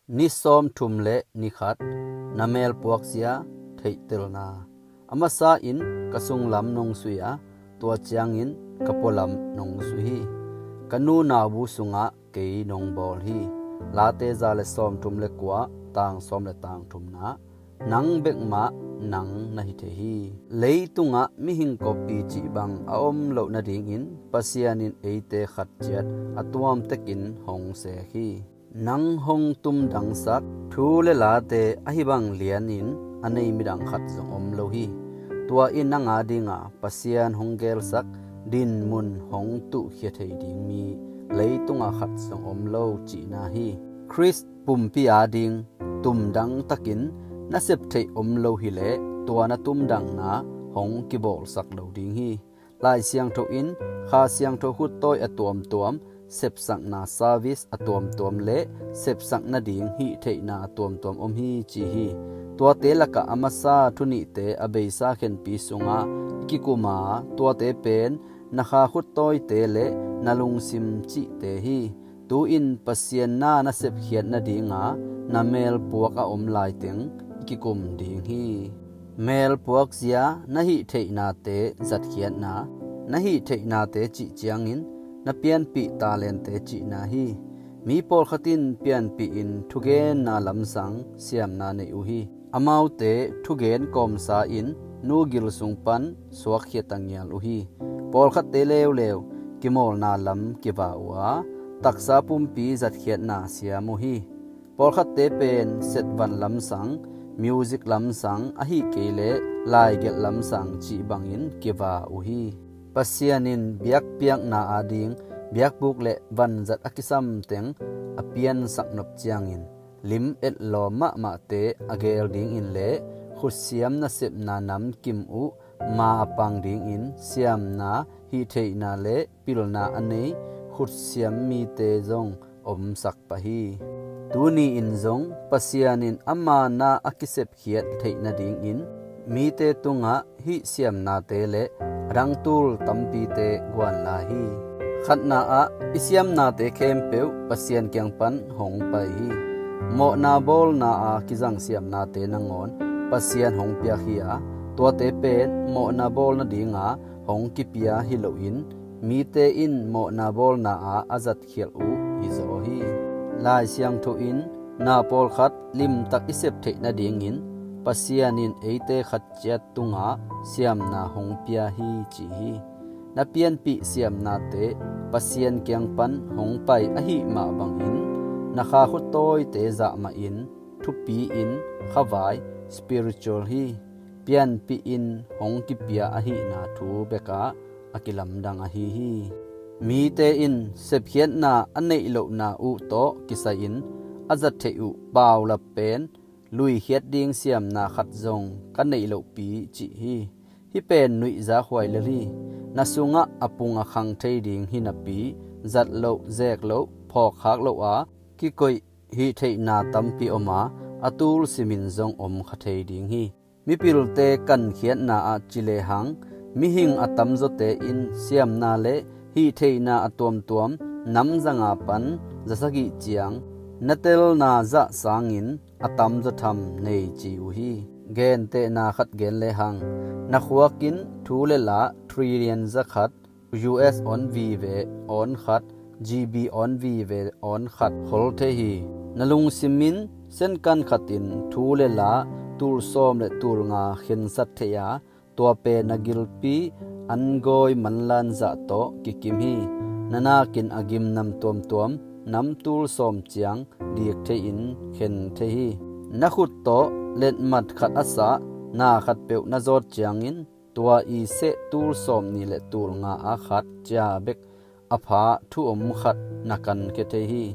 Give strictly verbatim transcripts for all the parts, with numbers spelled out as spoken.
Ni sawmthum le ni khat, na melpuakzia theihtelna. A masa in ka sunglam nong sui a, tua ciangin ka pualam nong sui hi. Ka nu naubu sungah kei nong bawl hi. Late za le sawmthum le kua, tang sawm le tang thumna. Nang bek mah nang na hi thei hi. Leitungah mihing kawppi cih bang a om loh nadingin Pasian in eite khat ciat a tuamtekin hong sek hi. Nang hong tumdangsak thu le late ahi bang lianin a nei midang khat zong om lo hi. Tua in nang adinga Pasian hong gelsak dinmun hong tuhkhia thei ding mi leitungah khat zong om lo cihna hi. Khrist pumpi ading tumdang takin na sep theih om lo hileh tua na tumdangna hong kibawlsak lo ding hi. Lai Siangtho in Kha Siangtho khuttawi a tuamtuam, sepsakna service a tuamtuam le sepsak nading hih theihna a tuamtuam om hi ci hi. Tuate lakah a masa thunihte a beisa khenpi sungah i kikum a, tuate pen na kha khuttawite le na lungsim cihte hi. Tu-in Pasian na na sepkhiat nadinga na melpuak a om laiteng i kikum ding hi. Melpuakzia na hih theihnate zatkhiatna. Na hih theihnate cih ciangin na pianpih talente cihna hi. Mi pawlkhat in pianpih in thugenna lamsang siamna nei uh hi. Amaute thugen kawmsa in nu gil sung pan suakkhia tangial uh hi. Pawlkhatte leuleu kimawlna lam kiva uh a, taksa pumpi zatkhiatna siam uh hi. Pawlkhatte pen setvan lamsang, music lamsang, ahi kei leh laigelh lamsang cih bangin kiva uh hi. Pasian in biakpiakna ading biakbuk le vanzat a kisam teng a piansak nop ciangin lim etlawm mahmahte a geel dingin le khutsiam nasepna namkim uh ma a pang dingin siamna, hihtheihna le pilna a nei khutsiam mite zong omsak pah hi. Tuni in zong Pasian in ama na a kisepkhiat theih nadingin mite tungah hih siamnate le a dang tul tampite guan lai hi. Khatna ah i siamnate khempeuh Pasian kiang pan hong pai hi. Mawhna bawlna a kizang siamnate nangawn Pasian hong piak hi a, tuate pen mawhna bawl nadinga hong kipia hi loin mite in mawhna bawlna a a zatkhialh uh hizaw hi. Lai Siangtho in na pawlkhat limtak i sep theih nadingin Pasian in eite khat ciat tungah siamna hong pia hi ci hi. Na pianpih siamnate Pasian kiang pan hong pai ahih mah bangin na kha khuttawite zahmah in thupi in khavai, spiritual, hi. Pianpih in hong kipia ahihna thu bekah a kilamdang ahi hi. Mite in sepkhiatna a neih lohna uh tawh kisai-in a zat theih uh paulap pen luikhiat ding siamna khat zong ka neih lohpi cih hi. Hih pen nuihzak huai lel hi. Na sungah a pung a khang thei ding hi napi zat loh, zeek loh, phawkkhak loh a kikoih hihtheihna tampi om a, a tul simin zong om kha thei ding hi. Mipilte kankhiatna ah ci lehang mihing a tamzawte in siamna le hihtheihna a tuamtuam nam zanga pan zasagih ciang na telna zah sangin a tamzaw tham nei ci uh hi. Gentehna khat gen lehang na khuakin thu le la trillion zakhat U S on vive on khat, G B on vive on khat khol thei hi. Na lungsim in senkan khatin thu le la tul sawm le tul nga khensat thei a, tua pen na gilpi angawi manlan zah tawh kikim hi. Na nakin a gimnam tuamtuam nam tul sawm ciang dik thei-in khen thei hi. Na khut tawh letmat khat a sah na khatpeuh na zawt ciangin tua i seh tul sawmnih le tul nga a khat cia bek a pha thu om khat na kankhia thei hi.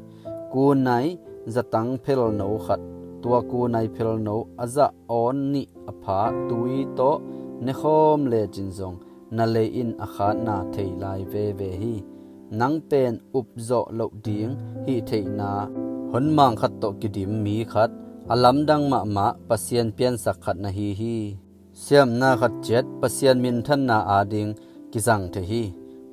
Kunai zatang phelno khat, tua kunai phelno a zah awn nih a pha tui tawh nekhawm lecin zong na lei in a khatna thei lai veve hi. Nang pen upzawh loh ding hihtheihna honmang khat tawh kidim mi khat, a lamdang mahmah Pasian piansak khat na hi hi. Siamna khat ciat Pasian minthanna ading kizang thei hi.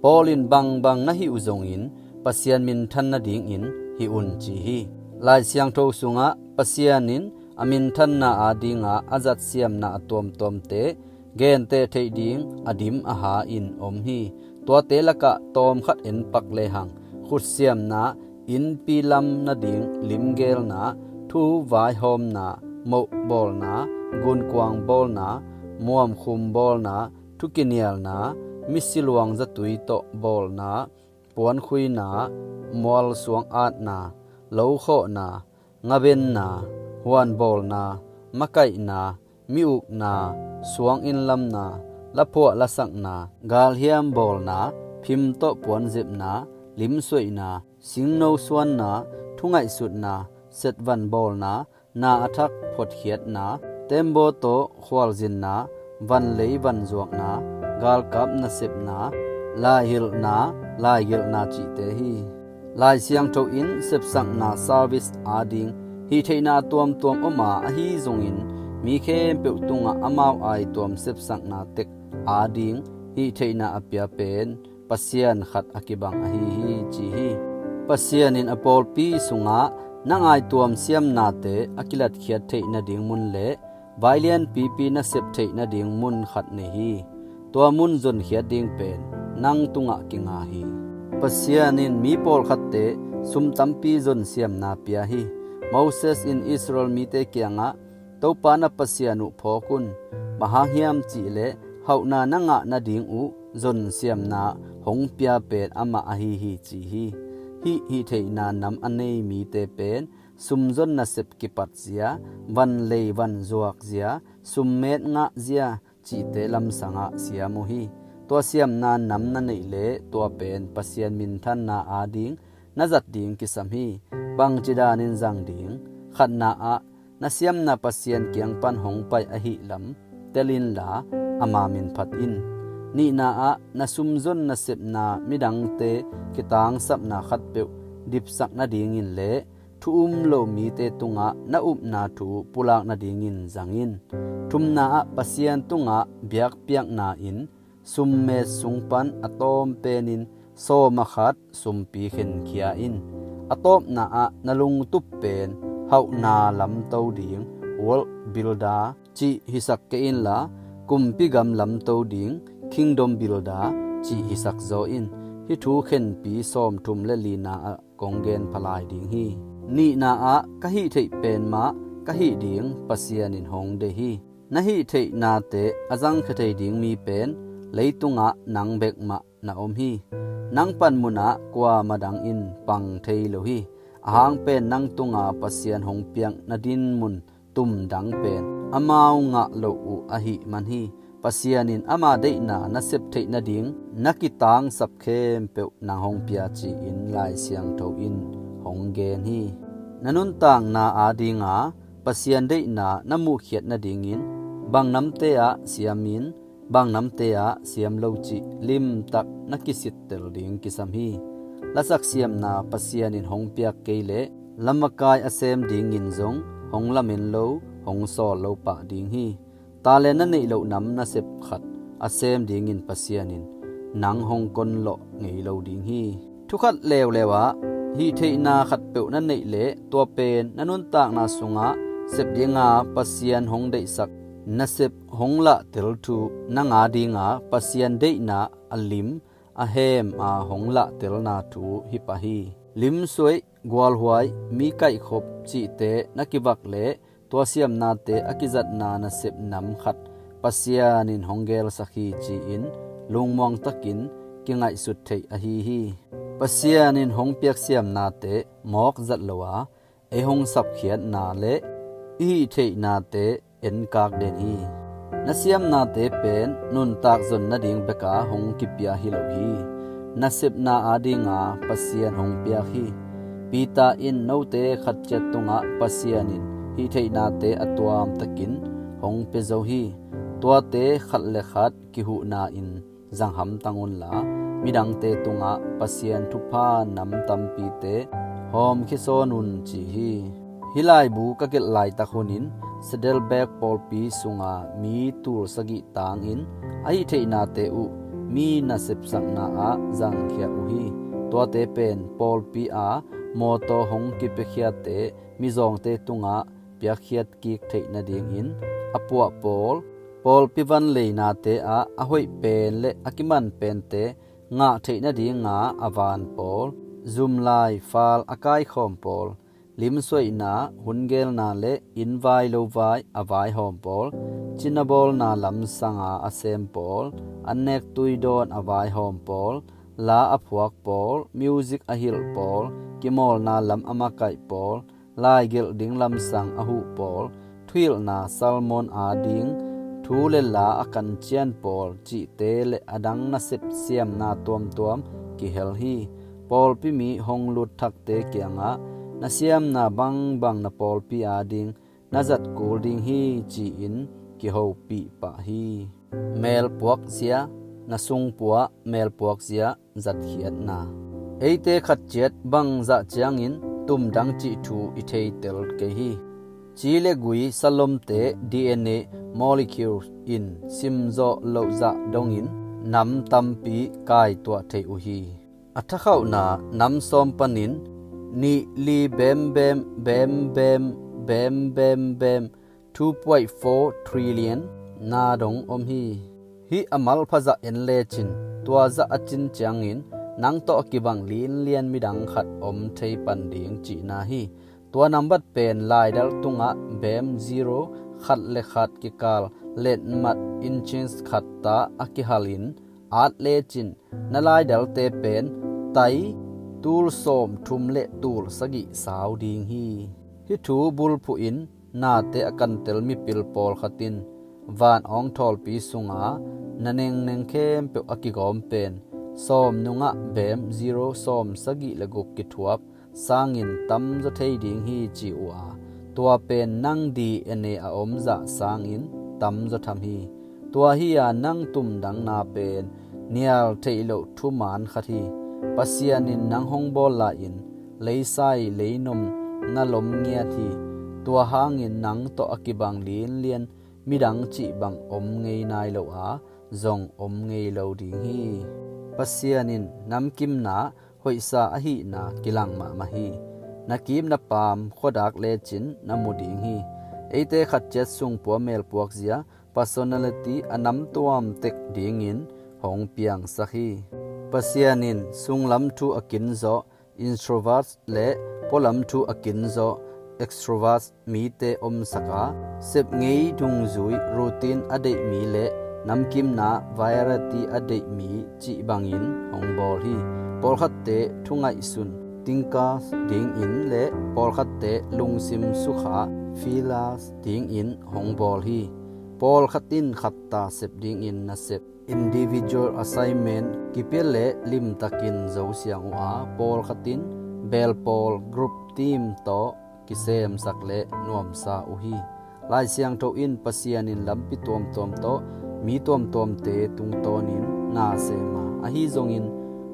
Paul in bangbang na hih uh zongin Pasian minthan nadingin hih un ci hi. Lai Siangtho sungah Pasian in a minthanna adinga a zat siamna a tuamtuamte genteh theih ding a dim a ha in om hi. Tuate lakah tawmkhat en pak lehang, khutsiamna, innpi lam nading limgelna, thu vaihawmna, mohbawlna, gunkuang bawlna, muamkhum bawlna, thukinialna, misi luang zatui tawh bawlna, puankhuina, mualsuang atna, lokhawhna, ngabenna, huanbawlna, makaihna, mi-ukna, suang innlamna, laphuah lasakna, galhiam bawlna, phim tawh puanzepna, limsuaihna, singno suanna, thungaihsutna, setvan bawlna, na a thak photkhiatna, tembaw tawh khualzinna, vanlei vanzuakna, galkap nasepna, laihilhna, laigelhna cihte hi. Lai Siangtho in sepsakna service ading hihtheihna a tuamtuam om a, ahi zongin mi khempeuh tungah amau aituam sepsakna tek ading hihtheihna a pia pen Pasian khat a kibang ahi hi, ci hi. Pasian in a pawlpi sungah nang aituam siamnate a kilatkhiat theih nading mun le vai lianpipi na sep theih nading mun khat nei hi. Tua mun zonkhiat ding pen nang tungah kinga hi. Pasian in mi pawlkhatte sum tampi zonsiamna pia hi. Moses in Israel mite kiangah, "Topa na Pasian uh phawk un, bang hang hiam cihleh hauhna na ngah nading uh zonsiamna hong pia pen amah ahi hi," ci hi. Hih hihtheihna nam a nei mite pen sumzon nasep kipatzia, vanlei vanzuakzia, summet ngahzia cihte lamsangah siam uh hi. Tua siamna nam na neih leh tua pen Pasian minthanna ading na zat ding kisam hi. Bangci danin zang ding? Khatna ah, na siamna Pasian kiang pan hong pai ahih lam tel inla ama min phat in. Nihna ah, na sumzon nasepna midangte kitangsapna khatpeuh dipsak nadingin le thu um lo mite tungah na upna thu pulak nadingin zang in. Thumna ah, Pasian tungah biakpiakna in summet sung pan a tawm penin sawm a khat sumpi khenkhia in. A tawpna ah, na lungtup pen hauhna lamto ding, world builder cih hisak kei inla, kumpi gam lamto ding, kingdom builder cih hisak zaw in. Hih thu khenpi sawmthum le lina ah kong gen phalai ding hi. Nihna ah, ka hih theih pen mah ka hih ding Pasian in hong deih hi. Na hih theihnate a zangkhia thei ding mi pen leitungah nang bek mah na om hi. Nang panmunah kuamah dang in pang thei lo hi. Ahang pen nang tunga Pasian hong piak na dinmun tum dang pen amau ngah loh uh ahih man hi. Pasian in ama deihna na sep theih nading na kitangsap khempeuh nang hong pia ci-in Lai Siangtho in hong gen hi. Na nuntakna adinga Pasian deihna na muhkhiat nadingin bang namte ah siamin, bang namte ah siam lo cih limtak na kisittel ding kisam hi. Lasak siamna Pasian in hong piak kei leh lamakai a sem dingin zong hong lamen lo, hong sawl lo pah ding hi. Talent na neih loh nam nasep khat a sem dingin Pasian in nang hong konlawh ngei lo ding hi. Thukhat leuleu ah, hih theihna khatpeuh na neih leh tua pen na nuntakna sungah sep dinga Pasian hong deihsak nasep hong lahtel thu nang adinga Pasian deihna a lim a hem a hong lahtelna thu hi pah hi. Limsuaih, gualhuai, mi kaihkhop cihte na kivak leh tua siamnate a kizatna nasep nam khat Pasian in hong gelsak hi ci-in lungmuang takin kingaihsut theih ahi hi. Pasian in hong piak siamnate mawk zat lo a, ei hong sapkhiatna le i hih theihnate enkak den hi. Na siamnate pen nuntak zon nading beka hong kipia hi lo hi. Nasepna adinga Pasian hong piak hi. Peter in note khatciat tungah Pasian in hih theihnate a tuamtakin hong pia zo hi. Tuate khat le khat kihuhna in zang hamtang unla, midangte tungah Pasian thupha nam tampite hawmkhia sawn un ci hi. Hih laibu ka gelh laitak hunin Saddleback pawlpi sunga mi tul sagih tangin a hih theihnate uh mi nasepsakna ah zangkhia uh hi. Tuate pen pawlpi a mawtaw hong kipiakhiate mizawngte tungah piakkhiat kik theih nadingin a puah pawl, pawlpi van leinate ah a hoih pen le a kiman pente ngah theih nadinga a van pawl, zumlai fal a kaikhawm pawl, limsuaihna, hun gelna le inn vai lo vai a vaihawm pawl, cina bawlna lamsanga a sem pawl, annek tuidawn a vaihawm pawl, la a phuak pawl, music a hilh pawl, kimawlna lam a makaih pawl, laigelh ding lamsang a huh pawl, thuhilhna sermon ading thu le la a kancian pawl cihte le a dang nasep siamna tuamtuam kihel hi. Pawlpi mi hong lut thakte kiangah na siamna bangbang na pawlpi ading na zat kul ding hi, ci-in kihopih pah hi. Melpuak zia, na sungpua melpuak zia zatkhiatna. Eite khat ciat bangzah ciangin tumdang cih thu i theitel kei hi. Ci le gui salomte D N A molecules in simzawh loh zah dongin nam tampi kaituah thei uh hi. A thakhauhna nam sawm panin nih li bem bem bem bem bem bem bem two point four trillion na dong om hi. Hih a malpha zah en lecin tua zah a cin ciangin nang tawh a kibang linlian midang khat om thei pan ding cihna hi. Tua nambat pen laidal tungah bem zero khat le khat kikal letmat inches khat ta a kihalin at lecin na laidalte pen tai tul sawm thum le tul sagih sau ding hi. Hih thu bulphuh in nate a kantel mipil pawlkhat in van awngthawlpi sunga na nengneng khempeuh a kigawm pen sawm nungah bem zero sawm sagih le guk kithuap sangin tamzaw thei ding hi ci uh a, tua pen nang D N A a omzah sangin tamzaw tham hi. Tua hi-a nang tumdangna pen nial theih loh thuman khat hi. Pasian in nang hong bawl lai-in leisai leinom na lom ngiat hi. Tua hangin nang tawh a kibang linlian midang cih bang om ngei nai lo a, zong om ngei lo ding hi. Pasian in namkimna hoihsa ahihna kilang mahmah hi. Na kim na paam khuadak lecin na mu ding hi. Eite khat ciat sungpua melpuak zia personality a namtuam tek dingin hong piangsak hi. Pasian in sunglam thu a kinzawh introverts le pualam thu a kinzawh extroverts mite omsak a, sep ngei dungzui routine a deih mi le namkimna variety a deih mi cih bangin hong bawl hi. Pawlkhatte thu ngaihsun thinkers dingin le pawlkhatte lungsim sukha feelers dingin hong bawl hi. Pawlkhat in khatta sep dingin nasep individual assignment kipia le limtakin zosiang uh a, pawlkhat in belpawl group team tawh kisemsak le nuamsa uh hi. Lai Siangtho in Pasian in lampi tuamtuam tawh mi tuamtuamte tungtawnin na sem a, ahi zongin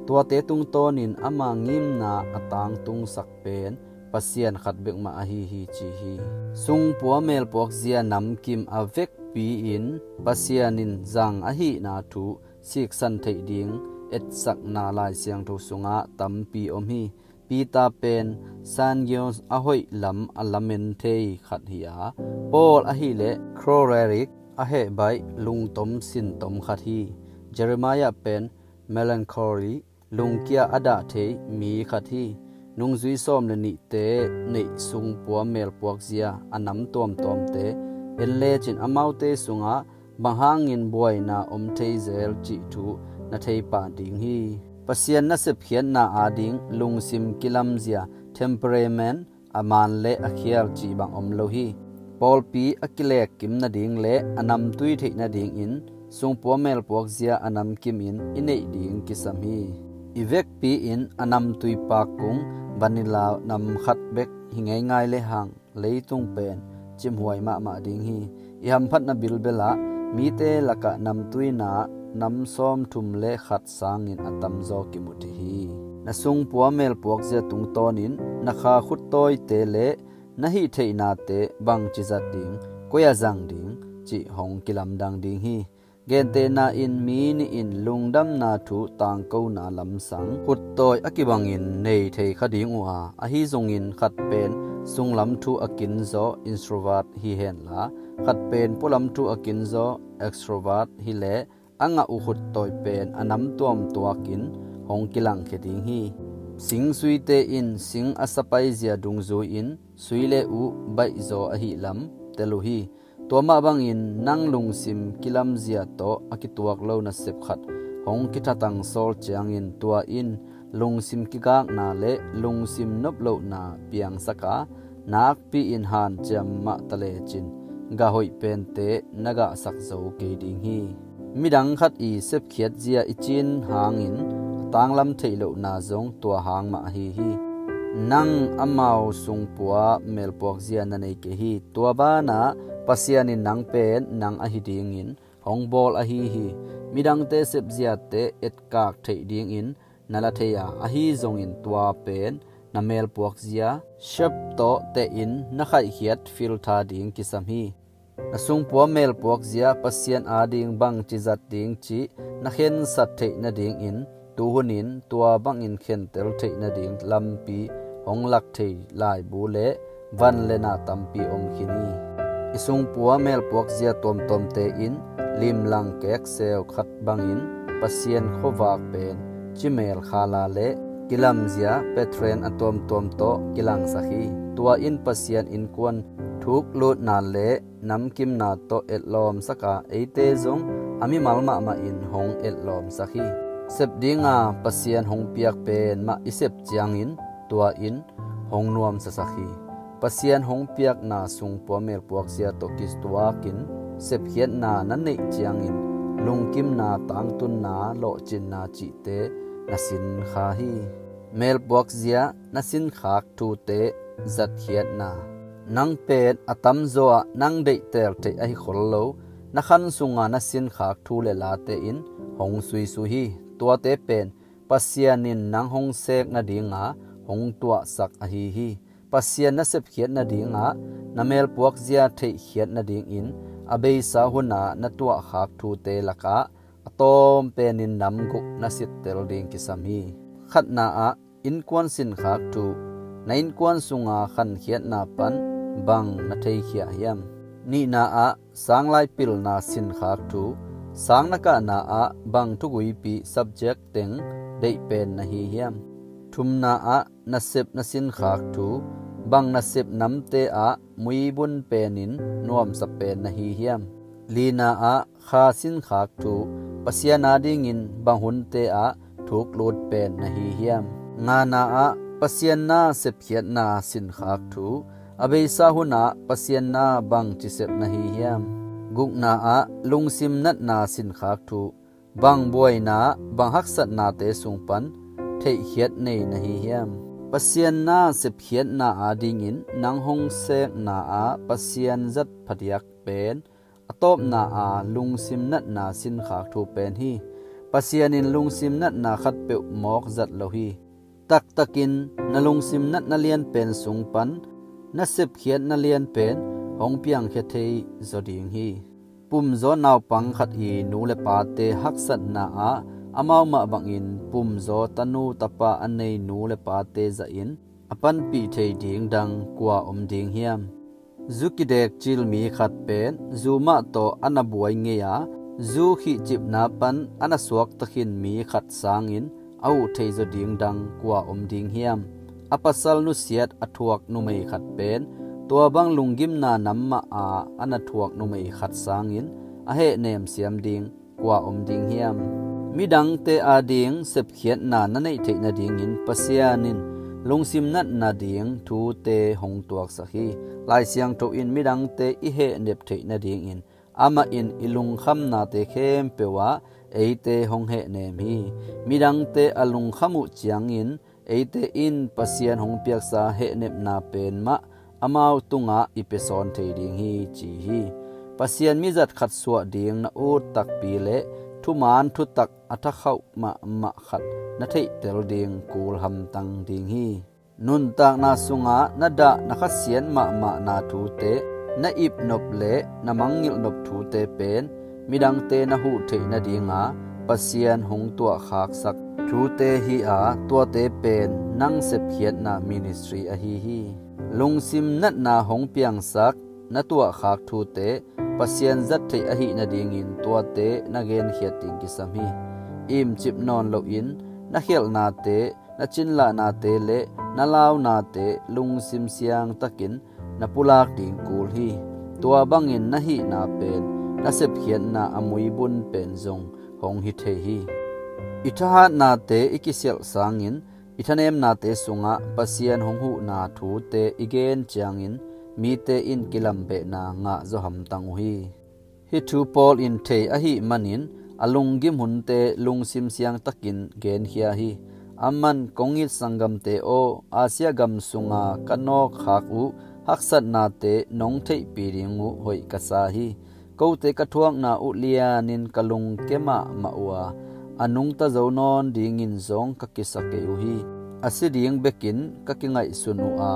tuate tungtawnin ama ngimna a tangtungsak pen Pasian khat bek mah ahi hi ci hi. Sungpua melpuak zia namkim a vekpi in Pasian in zang ahihna thu siksan theih ding etsakna Lai Siangtho sungah tampi om hi. Peter pen Sangion a hoih lam a lamen thei khat hi a, Paul ahileh choleric a hehbaih lungtom sintom khat hi. Jeremiah pen melancholy lungkia a dah thei mi khat hi. Nungzui sawm le nihte neih sungpua melpuak zia a nam tuamtuamte en lecin amaute sungah bang hangin buaina om thei zel cih thu na thei pah ding hi. Pasian na sepkhiatna ading lungsim kilamzia temperament a man le a khial cih bang om lo hi. Pawlpi a kilekkim nading le a namtui theih nadingin sungpua melpuak zia a namkim in i neih ding kisam hi. I vekpi in a namtui pakkung vanilla nam khat bek hi ngeingai le hang leitung pen cimhuai mahmah ding hi. I hamphatna bilbelah mite lakah namtuina nam sawmthum le khat sangin a tamzaw kimu thei hi. Na sungpua melpuak zia tungtawnin na kha khuttawite le na hih theihnate bangci zat ding, koi-a zang ding cih hong kilamdang ding hi. Gentehna in, mi nih in lungdamna thu tangkona lamsang khuttawi a kibangin nei thei kha ding uh a, ahi zongin khat pen sunglam thu a kinzaw, introvert hi henla, khat pen pualam thu a kinzaw, extrovert hi leh, a ngah uh khuttawi pen a nam tuamtuakin hong kilangkhia ding hi. Sing suite in sing a sapaizia dungzui-in sui le uh baihzaw ahih lam tel uh hi. Tua mah bangin nang lungsim kilamzia tawh a kituak lo nasep khat hong kithatang sawl ciangin, tua in lungsim kigakna le lungsim noplohna piangsak a, nakpi-in hanciam mah ta lecin gah hoih pente na gahsak zo kei ding hi. Midang khat i sepkhiatzia i cin hangin a tanglam theih lohna zong tua hang mah ahi hi. Nang amau sungpua melpuakzia na nei kei hi. Tua banah Pasian in nang pen nang ahi dingin hong bawl ahi hi. Midangte sepziate etkak theih dingin na la thei a, ahi zongin tua pen na melpuakzia shape tawh tehin na khaihkhiat filter ding kisam hi. Na sungpua melpuakzia Pasian ading bangci zat ding cih na khensat theih nadingin, tuhunin tua bangin khentel theih nading lampi hong lak thei laibu le van le na tampi om khin hi. I sungpua melpuakzia tuamtuamte in limlang kekseu khat bangin Pasian khuavak pen cimel khala le kilamzia pattern a tuamtuam tawh kilangsak hi. Tua in Pasian innkuan thuklutna le namkimna tawh etlawmsak a, eite zong a mimal mahmah in hong etlawmsak hi. Sep dinga Pasian hong piak pen mah i sep ciangin tua in hong nuamsasak hi. Pasian hong piakna sungpua melpuakzia tawh kituakin sepkhiatna na neih ciangin lungkimna, tangtunna, lawhcinna cihte na sinkha hi. Melpuakzia na sinkhak thute zatkhiatna. Nang pen a tamzaw ah nang deihtel theih ahi khol lo, na khan sunga na sinkhak thu le late in hong suisui hi. Tuate pen Pasian in nang hong sek nadinga hong tuahsak ahi hi. Pasian na sepkhiat nadingah na melpuakzia theihkhiat nadingin a beisa hunah na tuahkhak thute lakah a tawm penin nam guk na sittel ding kisam hi. Khatna ah, innkuan sinkhak thu. Na innkuan sunga khankhiatna pan bang na theikhia hiam? Nihna ah, sanglai pilna sinkhak thu. Sang na kahna ah bang thuguipi, subject teng deih pen na hi hiam? Thumna ah, nasep na sinkhak thu. Bang nasep namte ah muibun penin nuamsa pen na hi hiam? Lina ah, kha sinkhak thu. Pasian adingin bang hunte ah thuklut pen na hi hiam? Ngana ah, Pasian na sepkhiatna sinkhak thu. A beisa hunah Pasian na bangci sep na hi hiam? Gukna ah, lungsim natna sinkhak thu. Bang buaina, bang haksatnate sung pan theihkhiat nei na hi hiam? Pasian na sepkhiatna adingin nang hong sekna ah Pasian zat phadiak pen a tawpna a lungsim natna sinkhak thu pen hi. Pasian in lungsim natna khatpeuh mawk zat lo hi. Taktakin na lungsim natna lianpen sung pan na sepkhiatna lianpen hong piangkhia thei zaw ding hi. Pumzaw naupang khat i nu le pate haksatna ah amau mah bangin pumzaw tanu tapa a nei nu le pate zahin a panpih thei ding dang kua om ding hiam? Zu kidek cil mi khat pen zu mah tawh a na buai ngei a, zu khihcipna pan a na suakta khin mi khat sangin a huh thei zaw ding dang kua om ding hiam? A pasal nusiat a thuak numei khat pen tua bang lunggimna nam mah a a na thuak numei khat sangin a hehnem siam ding kua om ding hiam? Midangte ading sepkhiatna na neih theih nadingin Pasian in lungsim natna ding thute hong tuaksak hi. Lai Siangtho in midangte i hehnep theih nadingin amah in i lungkhamnate khempeuh ah eite hong hehnem hi. Midangte a lungkham uh ciangin eite in Pasian hong piaksa hehnepna pen mah amau tungah i pia sawn thei ding hi, ci hi. Pasian mizat khat suah ding na ut takpi le thuman thutak a thakhauh mahmah khat na theihtel ding kul hamtang ding hi. Nuntakna sungah na dah na khasiat mahmahna thute, na ipnop le na mangngilhnop thute pen midangte na huh theih nadinga Pasian hong tuahkhaksak thute hi a, tuate pen nang sepkhiatna ministry ahi hi. Lungsim natna hong piangsak na tuahkhak thute Pasian zat theih ahih nadingin tuate na genkhiat ding kisam hi. Imcip nawn loin na khialhnate, na cinlahnate le na launate lungsim siangtakin na pulak ding kul hi. Tua bangin na hihna pen na sepkhiatna a muibun pen zong hong hi thei hi. I thahatnate i kisialh sangin i thanemnate sungah Pasian hong huhna thute i gen ciangin mite in kilambehna ngah zaw hamtang uh hi. Hih thu Paul in thei ahih manin a lunggim hunte lungsim siangtakin genkhia hi. Aman, kong it sanggamte aw, Asia gam sunga ka nawkkhak uh haksatnate nong theihpih ding uh hoih ka sa hi. Kote ka thuakna uh lianin ka lungke mahmah uh a, a nungta zo nawn dingin zong ka kisa kei uh hi. A si ding bekin ka kingaihsun uh a,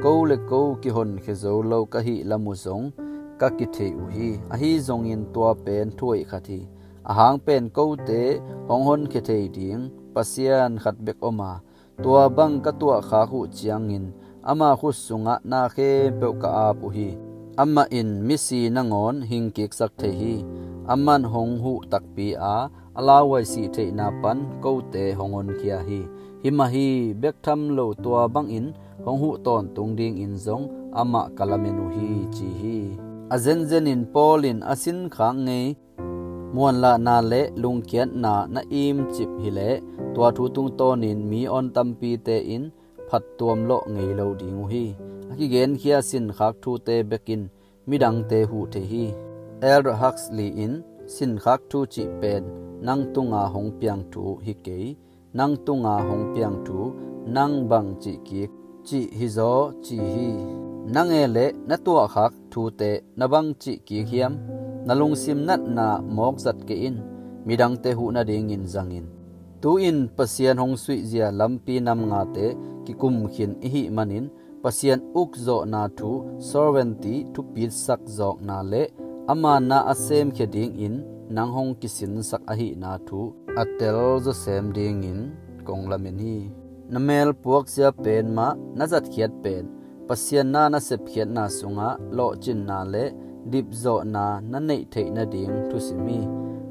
ko le ko kihonkhia zo lo ka hih lam uh zong ka kithei uh hi. Ahi zongin tua pen thuhoih khat hi. Ahang pen kote hong honkhia thei ding Pasian khat bek om a, tua bang ka tuahkhak uh ciangin ama khut sungah na khempeuh ka ap uh hi. Amah in misi nangawn hingkiksak thei hi. Aman hong huh takpi a, a lauhuai sih theihna pan kote hong honkhia hi. Himah hi, bek tham lo tua bangin hong huh tawntung dingin zong amah ka lamen uh hi, ci hi. A zenzenin Paul in a sinkhak ngei muanlahna le lungkiatna na imcip hileh tua thu tungtawnin mi awn tampite in phattuam lawh ngei lo ding uh hi. A kigenkhia sinkhak thute bekin midangte huh thei hi. Elder Huxley in sinkhak thu cih pen nang tunga hong piang thu hi kei, nang tunga hong piang thu, nang bang cih kik cih hizaw ci hi. Na nge le na tuahkhak thute na bang cih kik hiam? Na lungsim natna mawkzat kei in, midangte huh nadingin zangin. Tu-in Pasian hong suihzia lampi nam ngate kikum khin i hih manin Pasian ukzawhna thu, sovereignty, thupitsak zawkna le ama na a semkhia dingin nang hong kisinsak ahihna thu a telzaw sem dingin kong lamen hi. Na mel puakzia pen mah na zatkhiat pen Pasian na na sepkhiatna sungah lawhcinna le dipzawhna na neih theih nading thusim hi.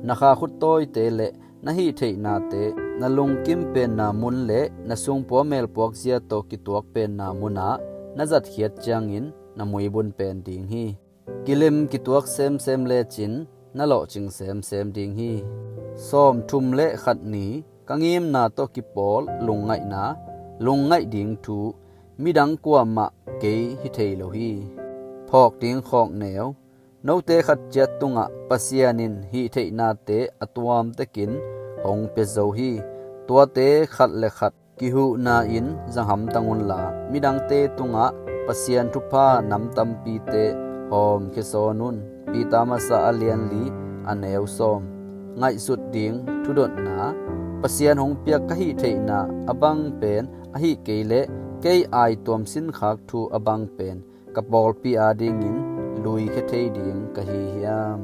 Na kha khut tawite le na hih theihnate na lungkim penna mun le na sungpua melpuakzia tawh kituak penna munah na zatkhiat ciangin na muibun pen ding hi. Kilim kituak semsem lecin na lawhcing semsem ding hi. Sawmthum le khat ni ka ngimna tawh kipawl lungngaihna, lungngaih ding thu, midang kuamah kei hi thei lo hi. Phawk ding khawkneu, note khat ciat tungah Pasian in hih theihnate a tuamtekin hong pia zo hi. Tuate khat le khat kihuhna in zanghamtang unla, midangte tungah Pasian thupha nam tampite hawmkhia sawn un. Peter masa a lian li a neu sawm. Ngaihsut ding thudotna, Pasian hong piak ka hih theihna a bang pen ahih kei leh kei aituam sinkhak thu a bang pen ka pawlpi adingin luikhia thei ding ka hi hiam?